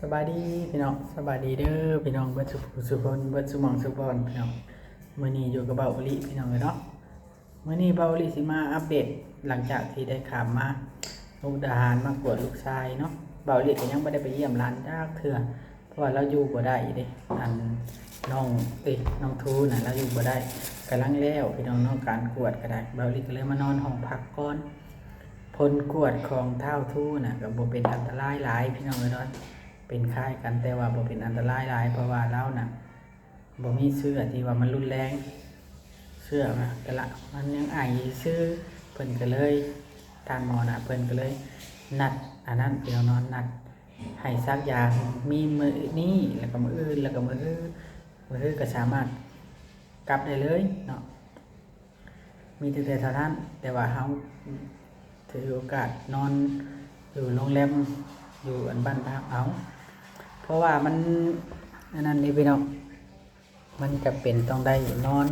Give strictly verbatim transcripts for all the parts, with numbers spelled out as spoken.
สบายดีพี่น้อง สบายดีเด้อพี่น้อง เบิดสุขสุขคน เบิดสุหม่องสุบอนพี่น้อง มื้อนี้อยู่กับเบาอุลิพี่น้องเอ้ยเนาะ มื้อนี้เบาอุลิสิมาอัปเดต หลังจากที่ได้ข้ามมามุกดาหารมากวดลูกชายเนาะ เบาอุลิก็ยังบ่ได้ไปเยี่ยมหลานจักเทื่อ เพราะว่าลาวอยู่บ่ได้เด้ อันน้อง เอ้ย น้องทูน่ะ ลาวอยู่บ่ได้ กำลังแล้วพี่น้องเนาะ การกวดก็ได้ เบาอุลิก็เลยมานอนห้องพักก่อน ผลกวดของท้าวทูน่ะ ก็บ่เป็นอันตรายหลายพี่น้องเอ้ยเนาะ เป็นคล้ายกันแต่ว่าบ่เป็นอันตรายหลาย เพราะว่าลาวน่ะ บ่มีเชื้อที่ว่ามันรุนแรง เชื้อนะแต่ละมันยังไอซื่อ เพิ่นก็เลย ท่านหมอน่ะ เพิ่นก็เลยนัด อันนั้นพี่น้องเนาะ นัดให้สักยา มีมื้อนี้ แล้วก็มื้ออื่น แล้วก็มื้อฮือ มื้อฮือก็สามารถกลับได้เลยเนาะ มีแต่เท่านั้น แต่ว่าเฮาถือโอกาสนอนอยู่โรงแรม อยู่อันบ้านพักเอา เพราะว่ามัน อันนั้นนี่พี่น้อง มันจะเป็นต้องได้นอน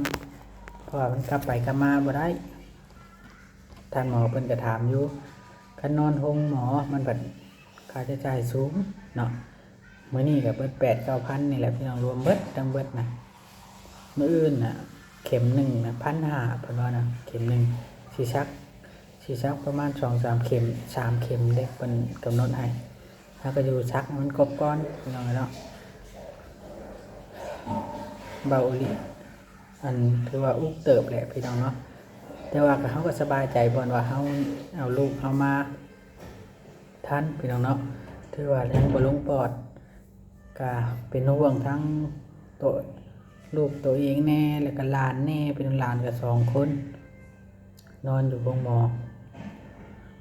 เพราะว่ามันกลับไปกลับมาบ่ได้ ท่านหมอเพิ่นก็ถามอยู่ คันนอนโฮงหมอมันบัดค่าใช้จ่ายสูงเนาะ มื้อนี้ก็เบิดแปดเก้าพันนี่แหละพี่น้อง รวมเบิดทั้งเบิดนะ มื้ออื่นน่ะ เข็มหนึ่งน่ะ พันห้า เพิ่นว่านะ เข็มหนึ่ง สิสัก สิสักประมาณสองสามเข็ม สามเข็มเด้ เพิ่นกำหนดให้ แล้วก็อยู่สักให้มันครบก่อนพี่น้องเนาะ เบาอุลิ อันถือว่าอุกเติบแหละพี่น้องเนาะ แต่ว่าก็ เฮาก็สบายใจบ่อนว่าเฮาเอาลูกเฮามาทันพี่น้องเนาะ ถือว่ายังบ่ลงปอด ก็เป็นห่วงทั้งตัวลูกตัวเองแน่ แล้วก็หลานแน่ เป็นหลานก็สองคน นอนอยู่โรงหมอ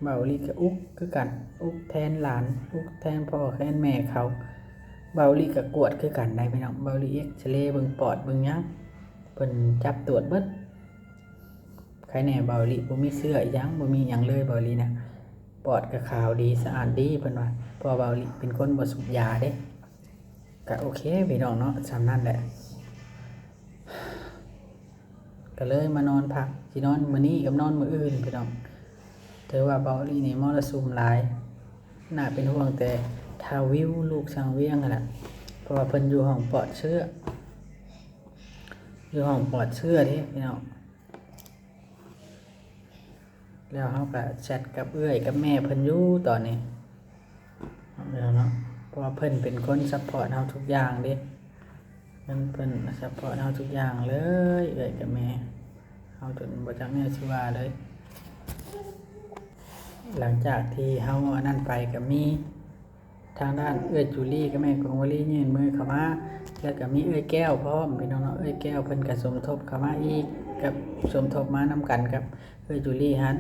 เบาอุลิก็อุกคือกัน อุกแทนหลาน อุกแทนพ่อแทนแม่เขา เบาอุลิก็กวดคือกันได้พี่น้อง เบาอุลิเอ็กซเรย์เบิ่งปอดเบิ่งหยัง เพิ่นจับตรวจเบิด ใครแน่เบาอุลิบ่มีเชื้ออีหยัง บ่มีหยังเลยเบาอุลินะ ปอดก็ขาวดีสะอาดดีเพิ่นว่า เพราะว่าเบาอุลิเป็นคนบ่สูบยาเด้ ก็โอเคพี่น้องเนาะ ส่ำนั้นแหละ ก็เลยมานอนพัก สินอนมื้อนี้กับนอนมื้ออื่นพี่น้อง ถือว่าเบาอุลินี่มรสุมหลาย น่าเป็นห่วงแต่ท้าววิว ลูกช่างเวียงนั่นแหละ เพราะว่าเพิ่นอยู่ห้องปลอดเชื้อ อยู่ห้องปลอดเชื้อเด้พี่น้อง แล้วเฮาก็แชตกับเอื้อยกับแม่เพิ่นอยู่ตอนนี้ แล้วเนาะ เพราะว่าเพิ่นเป็นคนซัปพอร์ตเฮาทุกอย่างเด้ เพิ่น เพิ่นซัปพอร์ตเฮาทุกอย่างเลย เอื้อยกับแม่ เฮาจนบ่จักแนวสิว่าเลย หลังจากที่เฮาอันนั้นไปก็มี ทางด้านเอื้อยจูลี่กับแม่กงวลียื่นมือเข้ามา แล้วก็มีเอื้อยแก้วพร้อมพี่น้องเนาะ เอื้อยแก้วเพิ่นก็สมทบเข้ามาอีก กับสมทบมานำกันกับเอื้อยจูลี่หั้น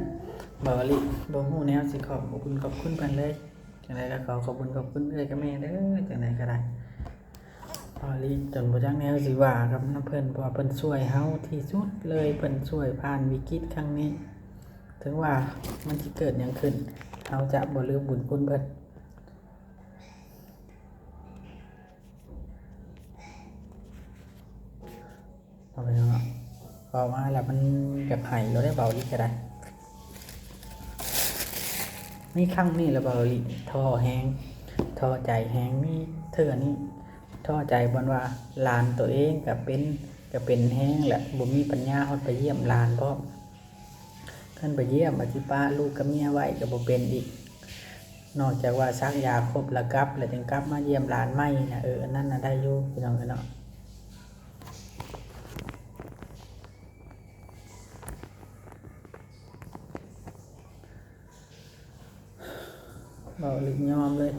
เบาอุลิบ่ฮู้แนวสิขอบบุญขอบคุณเพิ่นเลย จั่งใดก็ขอขอบบุญขอบคุณเอื้อยกับแม่เด้อ จั่งใดก็ได้ เบาอุลิจนบ่จักแนวสิว่ากับนำเพิ่น เพราะว่าเพิ่นช่วยเฮาที่สุดเลย เพิ่นช่วยผ่านวิกฤตครั้งนี้ ถึงว่ามันสิเกิดหยังขึ้น เฮาจะบ่ลืมบุญคุณเพิ่น เอาไปเนาะ เว้ามาแล้วมันอยากไห้เลยเด้ เบาอุลิก็ได้ มีครั้งนี้แหละเบาอุลิท้อแฮง ท้อใจแฮง มีเทื่อนี้ท้อใจบ่อนว่าหลานตัวเองก็เป็น ก็เป็นแฮงแหละ บ่มีปัญญาฮอดไปเยี่ยมหลานพร้อม คันไปเยี่ยมอาจสิปะลูกกับเมียไว้ก็บ่เป็นอีก นอกจากว่าสักยาครบแล้วกลับ แล้วจึงกลับมาเยี่ยมหลานใหม่นะ เออ อันนั้นน่ะได้อยู่พี่น้องเอ้ยเนาะ เบาอุลิยอมเลย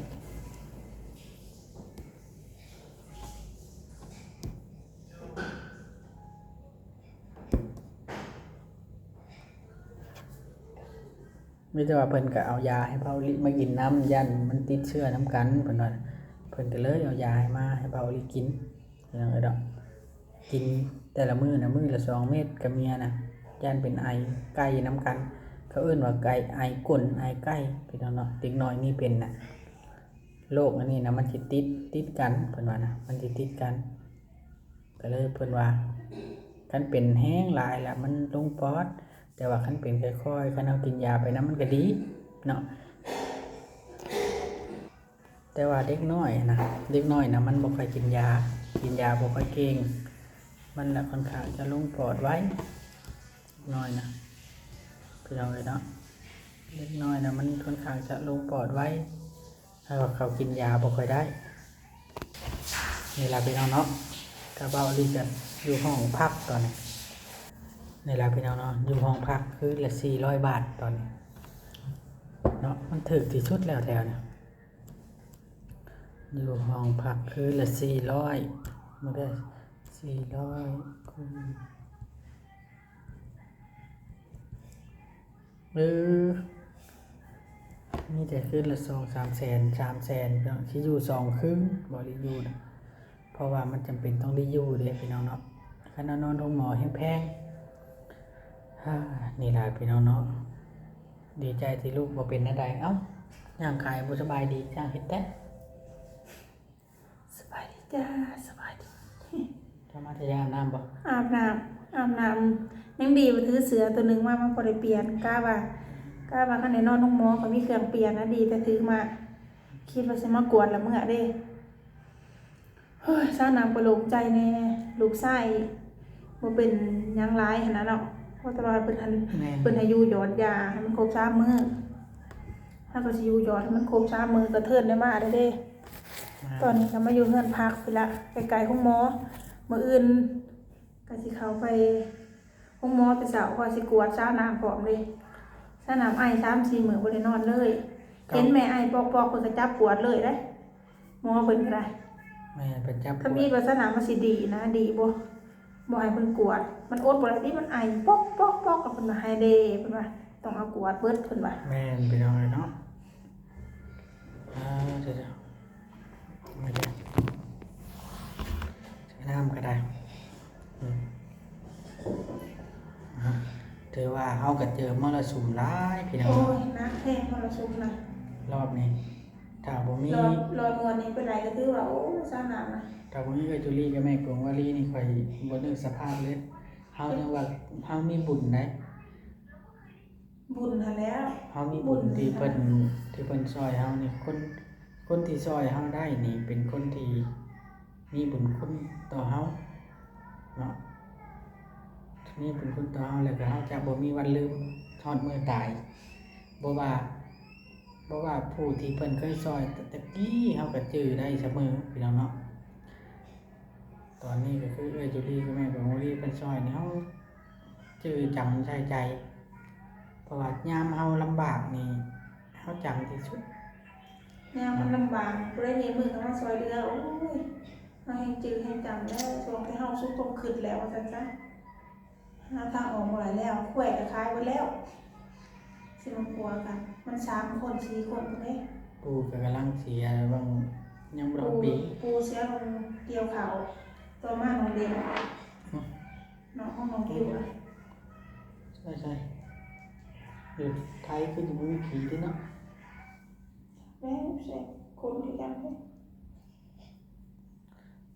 มีแต่ว่าเพิ่นก็เอายาให้เบาอุลิมากินนำ ย้านมันติดเชื้อนำกัน เพิ่นว่า เพิ่นก็เลยเอายาให้มาให้เบาอุลิกิน พี่น้องเอ้ยเนาะ กินแต่ละมื้อน่ะ มื้อละสองเม็ดกับเมียน่ะ ย้านเป็นไอไก่นำกัน เขาเอิ้นว่าไก่ ไอก้น ไอไก่ พี่น้องเนาะ เด็กน้อยนี่เป็นน่ะ โรคอันนี้นะ มันสิติด ติดกัน เพิ่นว่านะ มันสิติดกัน ก็เลยเพิ่นว่า คันเป็นแฮงหลายละมันลงปอด แต่ว่าคันเป็นค่อยๆ คันเฮากินยาไปนำมันก็ดีเนาะ แต่ว่าเด็กน้อยนะ เด็กน้อยนะมันบ่ค่อยกินยา กินยาบ่ค่อยเก่ง มันละค่อนข้างจะลงปอดไว เด็กน้อยนะ พี่น้องเอ้ยเนาะ เด็กน้อยนะมันค่อนข้างจะลงปอดไว ถ้าว่าเขากินยาบ่ค่อยได้ นี่ล่ะพี่น้องเนาะ กะเบาอีหลีกัน อยู่ห้องพักตอนนี้ นี่ล่ะพี่น้องเนาะ อยู่ห้องพักคืนละสี่ร้อยบาทตอนนี้ เนาะ มันถูกที่สุดแล้วแถวนี้ อยู่ห้องพักคืนละสี่ร้อย มื้อละสี่ร้อย คูณ เออ มีแต่คืนละสองสามแสน สามแสน พี่น้อง สิอยู่สองคืน บ่ได้อยู่นะ เพราะว่ามันจำเป็นต้องได้อยู่เด้พี่น้องเนาะ คันเอานอนโรงหมอแฮงแพง ฮ่า นี่ล่ะพี่น้องเนาะ ดีใจที่ลูกบ่เป็นแนวใด เอ้า ย่างกายบ่สบายดี จ้างเฮ็ดแต่ สบายดีจ้า สบายดี เจ้ามาแต่ยามอาบน้ำบ่ อาบน้ำ อาบน้ำ ยังดีว่าถือเสื้อตัวหนึ่งมา มันพอได้เปลี่ยน กะว่า กะว่าคันได้นอนโรงหมอก็มีเครื่องเปลี่ยนนะ ดีแต่ถือมา คิดว่าสิมากวดละเมื่อเด้ เฮ้ย ซาวน้ำก็โล่งใจแน่ ลูกชายบ่เป็นหยังหลายหั้นนะเนาะ เพราะแต่ว่าเพิ่นหัน แม่น เพิ่นให้อยู่หยอดยาให้มันครบสามมื้อ เฮาก็สิอยู่หยอดให้มันครบสามมื้อ ก็เทิ่นได้มาได้เด้ แม่น ตอนนี้ก็มาอยู่เฮือนพักพู้นละ ใกล้ๆโรงหมอ มื้ออื่นก็สิเข้าไปโรงหมอแต่เช้า เพราะว่าสิกวดซาวน้ำพร้อมเด้ ซาวน้ำไอสามสี่มื้อบ่ได้นอนเลย ครับ เห็นแม่ไอปอกๆ เพิ่นก็จับกวดเลยเด้ หมอเพิ่นก็ได้ แม่น เพิ่นจับกวด ถ้ามีลักษณะมันสิดีนะ ดีบ่ บ่ให้เพิ่นกวด มันอดบ่ได้ติ มันไอปอกๆๆ เพิ่นว่าให้เด้ เพิ่นว่าต้องเอากวดเบิด เพิ่นว่า แม่น พี่น้องเอ้ยเนาะ อ่า เดี๋ยวๆ มาเดี๋ยว ใส่น้ำก็ได้ อืม อ่ะ ถือว่าเฮาก็เจอมรสุมหลายพี่น้อง โอ้ย หนักแฮงมรสุมนะ รอบนี้ ถ้าบ่มี รอบ รอบงวดนี้เป็นไรก็ถือว่า โอ้ สร้างหนักนะ ถ้าบ่มีเอื้อยจุลีกับแม่กงวาลีนี่ ข้อยบ่นึกสภาพเลย เฮายังว่าเฮามีบุญได้ บุญหั้นแหล้ว เฮามีบุญ บุญ ที่เพิ่น ที่เพิ่นซ่อยเฮานี่ คน คนที่ซ่อยเฮาได้นี่เป็นคนที่มีบุญคุณต่อเฮาเนาะ มีบุญคุณต่อเฮา แล้วก็เฮาจะบ่มีวันลืมฮอดมื้อตาย บ่ว่า บ่ว่าผู้ที่เพิ่นเคยซ่อยแต่กี้ เฮาก็จื่อได้เสมอพี่น้องเนาะ ตอนนี้ก็คือเอื้อยจุลีกับแม่กงวาลีเพิ่นซ่อยนี่ เฮา จื่อจำใส่ใจ เพราะว่ายามเฮาลำบากนี่ เฮาจำที่สุด ยามมันลำบาก ผู้ใดมีมือเข้ามาซ่อยเหลือ โอ้ย เฮาแฮงจื่อแฮงจำแล้ว ช่วงที่เฮาสุดความคิดแล้ว ว่าซั่นซะ หาทางออกบ่ได้แล้ว ควายก็ขายเบิดแล้ว สิมาผัวกัน มันสามคนสี่คนพุ้นเด้ ปู่ก็กำลังเสีย บาง ยังบ่ฮอดปี ปู่ ปู่เสีย บาง เกี่ยวข้าว ต่อมาน้องเด่น อืม เนาะ ของน้องคิวอะ ใช่ ใช่ อยู่ไทยคือจะบ่มีผีติเนาะ แม่น ใช่ คนคือกันเด้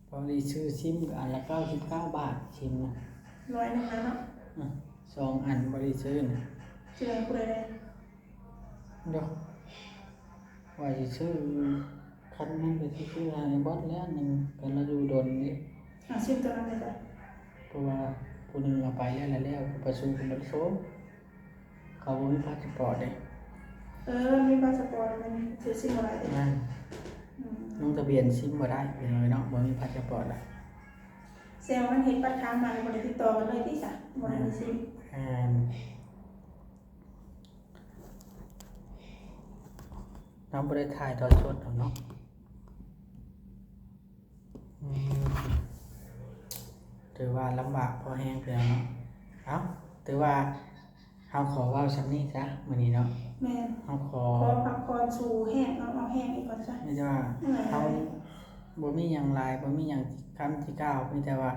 พอดีซื้อซิมก็อันละเก้าสิบเก้าบาท ซิมนะ ร้อยหนึ่งนะเนาะ อ่ะ สองอันพอดีซื้อนะ ซื้อให้ผู้ใดแน่ เดี๋ยว ว่าสิซื้อ คันนั้นก็สิซื้อให้บอสแล้วหนึ่ง ก็เราอยู่ดนนี่ อ่ะ ซิมตัวนั้นเลยจ้ะ เพราะว่าผู้หนึ่งเอาไปแล้ว แล้ว แล้วก็ประชุมกันแล้วโซ เขาบ่มีพาสปอร์ตเด้ เออ มีพาสปอร์ต มันถือซิมบ่ได้เด้ นั่น อืม ลงทะเบียนซิมบ่ได้ พี่น้องเนาะ บ่มีพาสปอร์ตอะ แสดงว่ามันเฮ็ดบัตรค้างมาแล้วบ่ได้ติดต่อกันเลยติซะ บ่ได้มีซิม แม่น เราบ่ได้ถ่ายทอดสดหรอกเนาะ อืม ถือว่าลำบากพอแฮงพี่น้องเนาะ เอ้า ถือว่าเฮาขอเว้าส่ำนี้ซะ มื้อนี้เนาะ แม่น เฮาขอ ขอพักผ่อนสู่แฮง เอา เอาแฮงอีกก่อนซะ มีแต่ว่า เมื่อย เฮาบ่มีหยังหลาย บ่มีหยังคำสิกล่าว มีแต่ว่า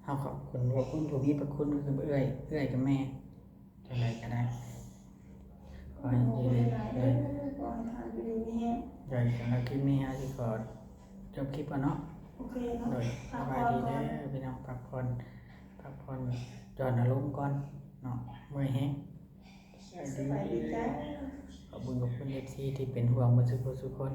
เฮาขอบคุณ ขอบคุณผู้มีพระคุณ คือเอื้อย เอื้อยกับแม่ จั่งใดก็ได้ ขอให้อยู่ดี โดย ขอให้ท่านอยู่ดีมีแฮง โดย สำหรับคลิปนี้เฮาสิขอจบคลิปก่อนเนาะ โอเคเนาะ โดย พักผ่อนก่อน สบายดีเด้อพี่น้อง พักผ่อน พักผ่อนหย่อนอารมณ์ก่อนเนาะ เมื่อยแฮง สบายดี สบายดีจ้า ขอบคุณ ขอบคุณ เอฟซี ที่เป็นห่วงเบิดซุผู้ซุคน